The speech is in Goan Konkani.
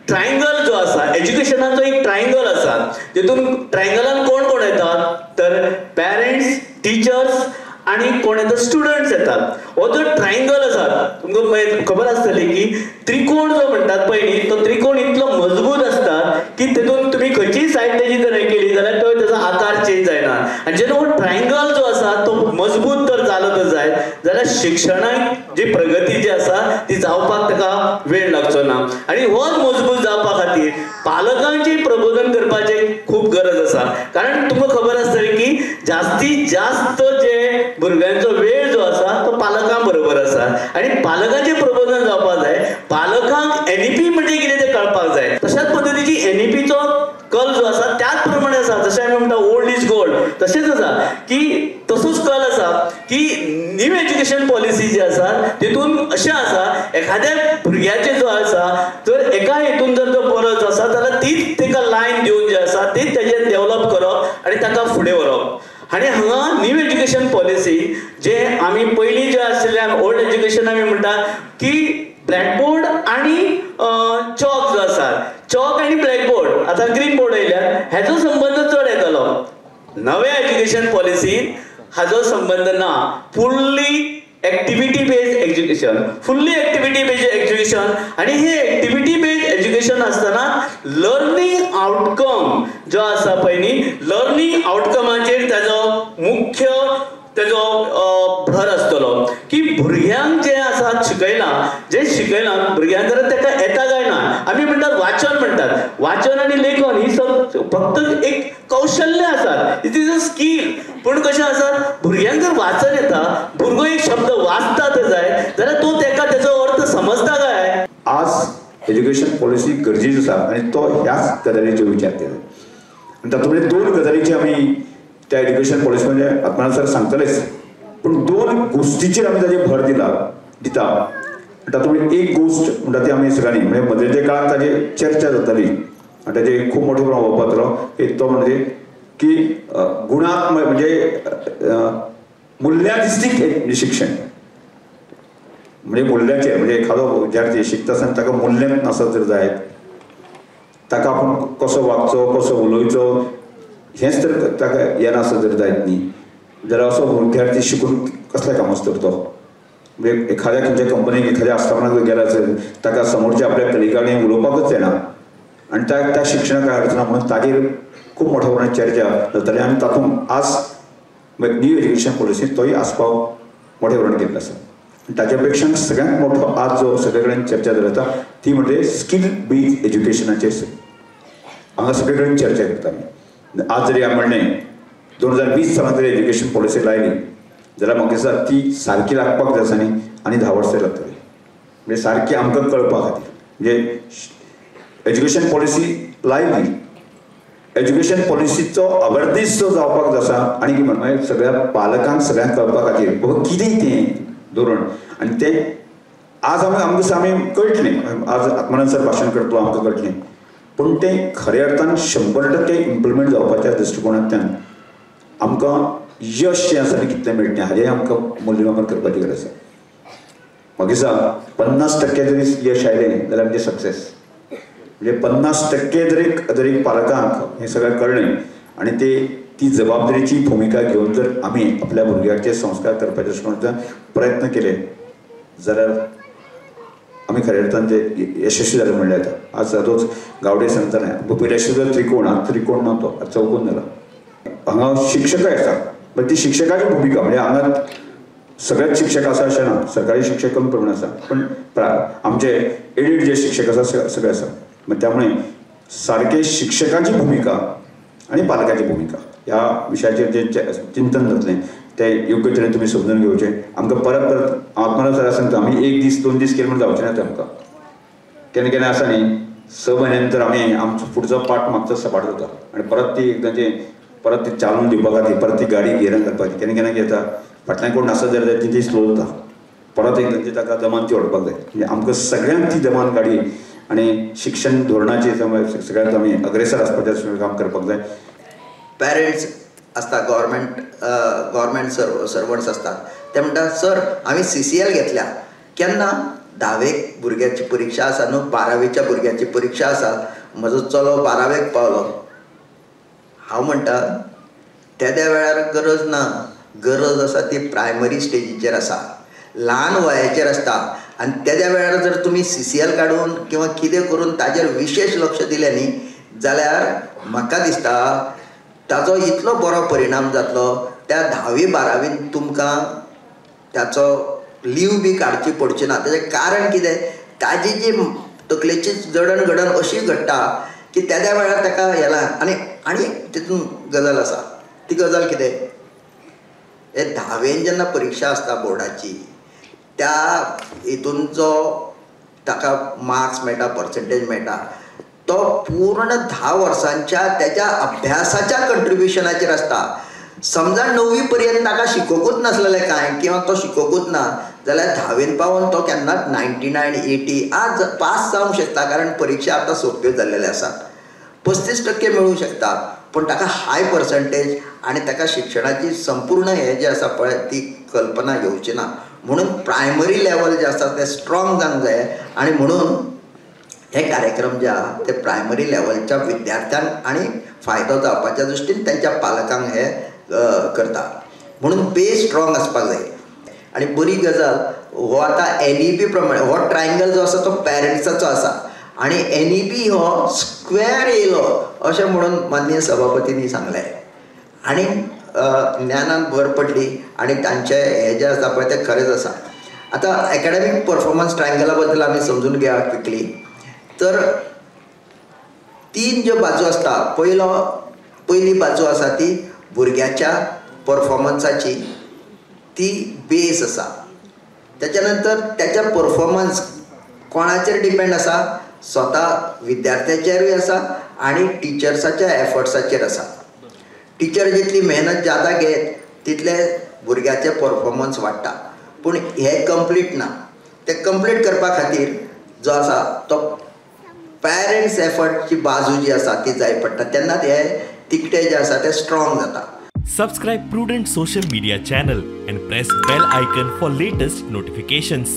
ट्रायंगल जो आसा एज्युकेशनाचो एक ट्रायंगल आसा तितून ट्रायंगलान कोण कोण येतात तर पॅरंट्स, टिचर्स आनी कोण येता स्टुडंट्स येतात. हो जो ट्रायंगल आसा तुमकां खबर आसतली की त्रिकोण जो म्हणटात पळय न्ही तो त्रिकोण इतलो मजबूत आसता की तितून तुमी खंयचीय सायड तेजी जर हें केली जाल्यार तो तेजो आकार चेंज जायना. आनी जेन्ना हो ट्रायंगल जो आसा तो मजबूत तर जालो जायत जाल्यार शिक्षणाक जी प्रगती जी आसा ती जावपाक ताका वेळ लागचो ना. आनी हो मजबूत जावपा खातीर पालकांची प्रबोधन करपाचें खूब गरज आसा. कारण तुमकां खबर आसतली की जास्तीत जास्त जे भुरग्यांचो वेळ जो आसा तो पालकां बरोबर आसा आनी पालकांचें प्रबोधन जावपाक जाय. पालकांक एनईपी म्हणजे कितें तें कळपाक जाय. तशाच पद्दतीची एनईपीचो कल जो आसा त्याच प्रमाणे आसा. जशें आमी म्हणटा ओल्ड is gold तशेंच आसा की तसोच कल आसा की न्यू एज्युकेशन पॉलिसी जी आसा तितून अशें आसा एखाद्या भुरग्याचें जो आसा जर एका हितून जर तो बरो आसा जाल्यार तीच ताका लायन दिवन जे आसा तीच तेजें डेवलप करप आनी ताका फुडें व्हरप. आनी हांगा न्यू एज्युकेशन पॉलिसी जे आमी पयलीं जे आशिल्ले ओल्ड एज्युकेशन आमी म्हणटा की ब्लॅकबोर्ड आनी चॉक जो आसा चॉक आनी ब्लॅकबोर्ड आतां ग्रीन बोर्ड येयल्यार हेजो संबंद चड येतलो. नव्या एज्युकेशन पॉलिसीन हाजो संबंद ना. Fully activity based education, fully activity based education. आनी हे एक्टिविटी बेस्ड एज्युकेशन आसतना लर्निंग आउटकम जो आसा पळय न्ही लर्निंग आउटकमाचेर ताजो मुख्य तेजो भर आसतलो की भुरग्यांक जें आसा शिकयलां जें शिकयलां भुरग्यांक जर ताका येता काय ना. आमी म्हणटात वाचन म्हणटात, वाचन आनी लेखन ही फक्त एक कौशल्य आसा, it is a skill. पूण कशें आसा भुरग्यांक जर वाचन येता, भुरगो एक शब्द वाचता तर जाय जाल्यार तो ताका तेजो अर्थ समजता काय. आज एज्युकेशन पॉलिसी गरजेची आसा आनी तो ह्याच गजालीचो विचार केला आनी तातूंत दोन गजालीची आमी त्या एज्युकेशन पॉलिसीमध्ये आत्मानंद सर सांगतलेच, पूण दोन गोष्टीचेर आमी ताजेर भर दिता. तातूंत एक गोश्ट म्हणटा ती आमी सगळ्यांनी म्हणजे मदल्या काळांत ताजेर चर्चा जाताली आनी ताजेर खूब मोठो प्रभाव जातलो तो म्हणजे की गुणात्मक म्हणजे मुल्याधिश्टीक शिक्षण म्हणजे मूल्याचेर म्हणजे एखादो विद्यार्थी शिकता आसतना ताका मूल्यां नासत जर जायत ताका आपूण कसो वागचो कसो उलोवचो हेंच तर ताका येनासत जर जायत न्ही जाल्यार असो विद्यार्थी शिकून कसल्या कामाचो तर तो म्हणजे एखाद्या खंयच्या कंपनीक एखाद्या आस्थापनाक जर गेला असेल ताका समोरच्या आपल्या कलिकांनी उलोवपाकच येना आनी त्या शिक्षणाक काय अर्थ ना म्हणून ताजेर खूब मोठ्या प्रमाणात चर्चा जाताली आनी तातूंत आज न्यू एज्युकेशन पॉलिसींत तोय आस्पाव मोठ्या प्रमाणात केल्लो आसा. ताच्या पेक्षा सगळ्यांत मोठो आज जो सगळे कडेन चर्चा जाता ती म्हणजे स्कील बेज्ड एज्युकेशनाचेर हांगा सगळे कडेन चर्चा करता आमी. आज जरी हांवें म्हणलें 2020 सालांत जरी एज्युकेशन पॉलिसी लायली जाल्यार म्हाका दिसता ती सारकी लागपाक जाय आसा न्ही आनी 10 वर्सां लागतली म्हणजे सारकी आमकां कळपा खातीर म्हणजे एज्युकेशन पॉलिसी लायली एज्युकेशन पॉलिसीचो अवेरनेस जो जावपाक जाय आसा आनी कितें म्हणजे सगळ्या पालकांक सगळ्यांक कळपा खातीर बाबा कितें तें धोरण आनी तें आज आमी आमकां दिसता आमी कळटलें आज आत्मानंद सर भाशण करतलो आमकां कळटलें पूण तें खऱ्या अर्थान 100% इम्प्लिमेंट जावपाच्या दृश्टिकोणांतल्यान आमकां यश जें आसा तें कितलें मेळटलें हाजें आमकां मूल्यमापन करपाची गरज आसा. म्हाका दिसता 50% जरी यश आयलें जाल्यार आमचें सक्सेस म्हणजे 50% जरी पालकांक हें सगळें कळ्ळें आनी ते ती जबाबदारीची भुमिका घेवन जर आमी आपल्या भुरग्याचे संस्कार करपाचे दृश्टिकोणांतल्यान प्रयत्न केले जाल्यार आमी खऱ्या अर्थान ते यशस्वी जाले म्हणल्यार जाता. आज तोच गावडे सांगता न्हय पयलीं आशिल्लो त्रिकोण, आज त्रिकोण ना तो आज चौकोन जाला. हांगा शिक्षकय आसा पण ती शिक्षकाची भुमिका म्हणजे हांगा सगळेच शिक्षक आसा अशें ना, सरकारी शिक्षक कमी प्रमाण आसा पण आमचे एडेड जे शिक्षक आसा सगळे आसा. त्यामुळे सारखे शिक्षकाची भुमिका आनी पालकाची भुमिका ह्या विशयाचेर जे चिंतन जातलें तें योग्य तरेन तुमी समजून घेवचें. आमकां परत परत आत्मानंद सर सांगता आमी एक दीस 2 दीस केले म्हूण जावचें ना तें आमकां केन्ना केन्ना आसा न्ही 6 म्हयन्या नंतर आमी आमचो फुडचो पार्ट मागचो सपाट जाता आनी परत ती एकदांची परत ती चालून दिवपा खातीर परत ती गाडी गियरान घालपाची केन्ना केन्ना घेता फाटल्यान कोण नासत जाल्यार ती स्लो जाता परत एकदांची ताका दमान ती ओडपाक जाय. म्हणजे आमकां सगळ्यांक ती दमान गाडी आनी शिक्षण धोरणाचेर सगळ्यांत आमी अग्रेसर आसपाचें काम करपाक जाय. पॅरंट्स आसता गव्हर्मेंट सर्वंट्स आसतात ते म्हणटा सर आमी CCL घेतल्या केन्ना धावेक भुरग्याची परिक्षा आसा न्हू, बारावेच्या भुरग्याची परिक्षा आसा, म्हजो चलो बारावेक पावलो. हांव म्हणटा तेद्या वेळार गरज ना, गरज आसा ती प्रायमरी स्टेजीचेर आसा, ल्हान वयाचेर आसता. आनी तेद्या वेळार जर तुमी CCL काडून किंवा कितें करून ताजेर विशेश लक्ष दिलें न्ही जाल्यार म्हाका दिसता ताजो इतलो बरो परिणाम जातलो त्या धावी बारावीन तुमकां ताचो लीव बी काडची पडची ना. ताजें कारण कितें, ताजी जी तकलेची जडण घडण अशी घडटा की तेद्या वेळार ताका हेला. आनी आनी तितून गजाल आसा, ती गजाल कितें, हे धावेन जेन्ना परिक्षा आसता बोर्डाची त्या हितून जो ताका मार्क्स मेळटा, पर्संटेज मेळटा, तो पूर्ण 10 वर्सांच्या त्याच्या अभ्यासाच्या कंट्रिब्युशनाचेर आसता. समजा 9वी पर्यंत ताका शिकोवकूच नासलेलें कांय किंवा तो शिकोवकूच ना जाल्यार धावेन पावोन तो केन्नाच 99, 80 आज पास जावंक शकता, कारण परिक्षा आतां सोंप्यो जाल्लेल्यो आसात. 35% मेळूंक शकता, पूण ताका हाय पर्संटेज आनी ताका शिक्षणाची संपूर्ण हें जें आसा पळय ती कल्पना येवची ना. म्हणून प्रायमरी लेवल जें आसा तें स्ट्रॉंग जावंक जाय आनी म्हणून हे कार्यक्रम जे आहा ते प्रायमरी लेवलच्या विद्यार्थ्यांक आनी फायदो जावपाच्या दृश्टीन तांच्या पालकांक हे करता. म्हणून बेस स्ट्रॉंग आसपाक जाय. आनी बरी गजाल, हो आतां NEP प्रमाणे हो ट्रायंगल जो आसा तो पॅरंट्साचो आसा आनी NEP हो स्क्वेर येयलो अशें म्हणून माननीय सभापतींनी सांगलें आनी ज्ञानान भर पडली आनी तांचें हें जें आसा पळय तें खरेंच आसा. आतां एकाडेमीक परफॉर्मन्स ट्रायंगला बद्दल आमी समजून घेया क्विकली. तर 3 ज्यो बाजू आसता, पयली बाजू आसा ती भुरग्याच्या परफॉर्मन्साची, ती बेस आसा. त्याच्या नंतर त्याच्या परफॉर्मन्स कोणाचेर डिपेंड आसा, स्वता विद्यार्थ्याचेरूय आसा आनी टिचर्साच्या एफर्ट्साचेर आसा. टिचर जितली मेहनत ज्यादा घेत तितले भुरग्याचे परफॉर्मन्स वाडटा, पूण हें कंप्लीट ना. तें कंप्लीट करपा खातीर जो आसा तो पॅरंट्स एफर्टची बाजू जी आसा ती जाय पडटा, तेन्ना हे तिकटे जे आसा ते स्ट्रॉंग जाता. Subscribe Prudent social media channel and press bell icon for latest notifications.